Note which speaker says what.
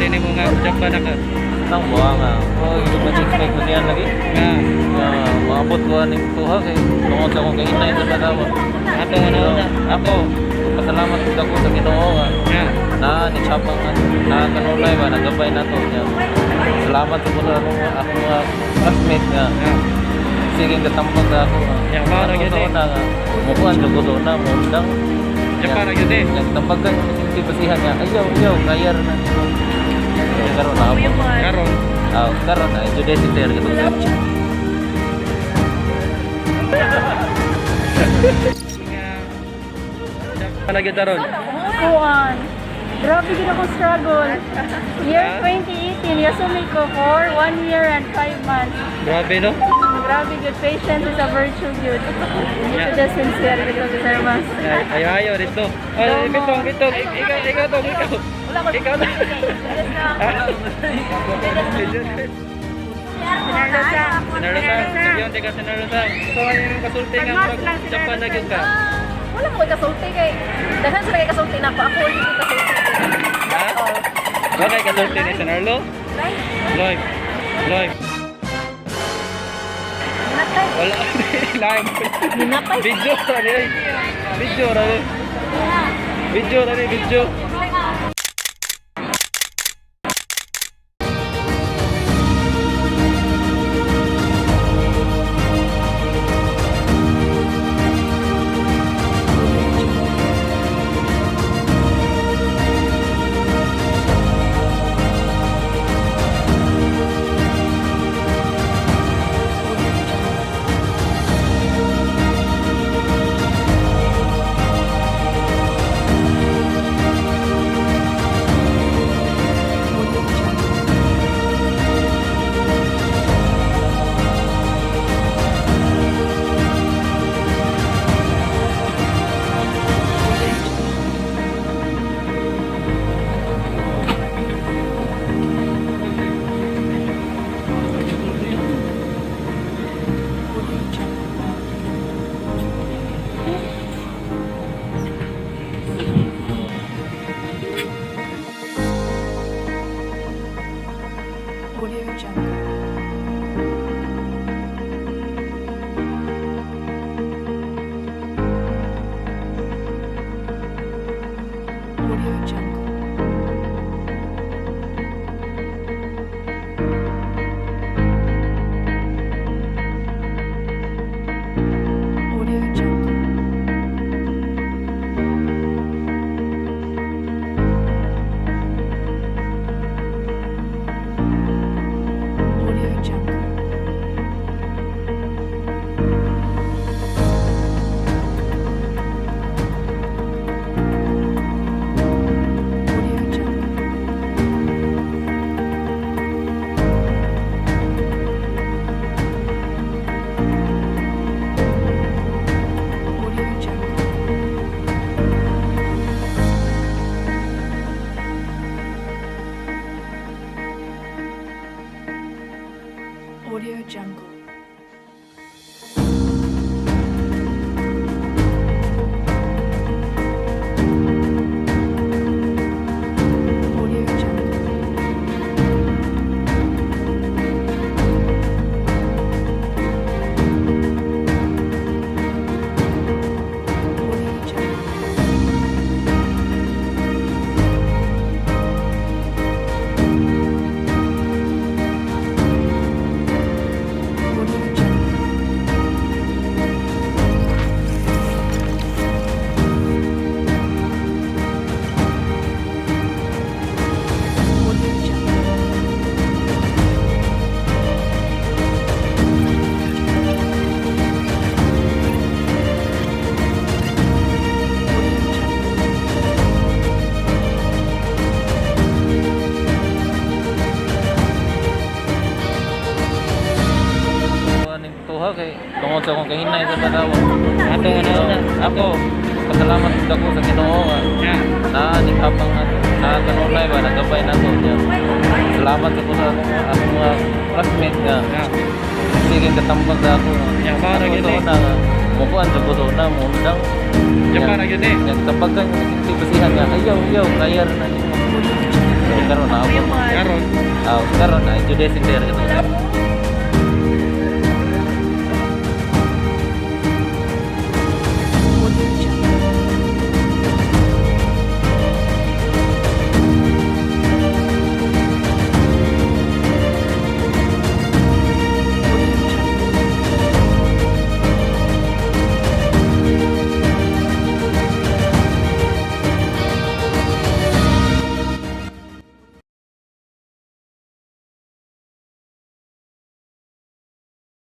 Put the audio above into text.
Speaker 1: Kasulti nimo nga Japan na ka?
Speaker 2: Tang buha nga. Oh, hindi ba expect ko niyan lagi?
Speaker 1: Nga
Speaker 2: Nga maabot ko aning tuha kay tungod sa akong kahinay sa padawa.
Speaker 1: Ato nga na
Speaker 2: Ako, pasalamat gud ako sa Ginoo nga
Speaker 1: nga
Speaker 2: na ni Chapang nga na kanunay ba nagabay na to niya. Salamat sa sa akong mga classmate nga
Speaker 1: nga
Speaker 2: sige katambag sa ako nga.
Speaker 1: Ya, mao ra
Speaker 2: Ako
Speaker 1: gyud
Speaker 2: sa
Speaker 1: eh.
Speaker 2: una nga mukuan jud ko sa una mo undang.
Speaker 1: Japan ra gyud eh.
Speaker 2: Yang tambagan yung basihan nga ayaw ayaw kaya ra na nimo. Karon na ako.
Speaker 1: Karon
Speaker 2: Ah, karon ay jud si sir kato.
Speaker 1: nga Japan na gyud karon.
Speaker 3: Kuan. Grabe gid ako struggle. Year 2018, yasumi ko for 1 year and 5 months.
Speaker 1: Grabe, no?
Speaker 3: Grabe good. Patience is a virtue good.
Speaker 1: Yeah.
Speaker 3: Ito the sincere gid ko sir mas.
Speaker 1: Ay, ayo ayo dito. Ay, bitong bitong ikaw ikaw tong ikaw. Ikaw na.
Speaker 3: Sinarlosa.
Speaker 1: Sinarlosa, yun teka sinarlosa. So ano yung kasulti nga
Speaker 3: Pagmas
Speaker 1: murag
Speaker 3: lang,
Speaker 1: Japan na gyud ka?
Speaker 4: Wala mo kasulti kay daghan sila kay kasulti na ako. Ako hindi ko kasulti.
Speaker 1: Ha? Wa kay kasulti ni Sinarlo? Live. Live.
Speaker 4: Natay.
Speaker 1: Wala live.
Speaker 4: Ninapay.
Speaker 1: Video ra ni. Video ra ni. Video ra ni video.
Speaker 5: Audio Jungle. Audio Jungle. Audio Jungle. Audio Jungle. Audio Jungle. Audio Jungle. Audio Jungle. Audio Jungle. Audio Jungle. Audio Jungle. Audio Jungle. Audio Jungle.
Speaker 2: Aning tuha kay tungod sa akong kahinay sa padawa.
Speaker 1: Ato nga na
Speaker 2: Ako, pasalamat gud ako sa Ginoo nga
Speaker 1: nga
Speaker 2: na ni Chapang nga na kanunay ba nagabay na to niya. Salamat sa akong mga classmate nga
Speaker 1: nga
Speaker 2: sige katambag sa ako nga.
Speaker 1: Ya, mao ra
Speaker 2: Ako
Speaker 1: gyud
Speaker 2: sa
Speaker 1: eh.
Speaker 2: una nga mukuan jud ko sa una mo undang.
Speaker 1: Japan ra gyud eh.
Speaker 2: Yang tambagan yung basihan nga ayaw ayaw kaya ra na nimo. So karon na ako.
Speaker 1: Karon.
Speaker 2: Ah, karon na Judaism there.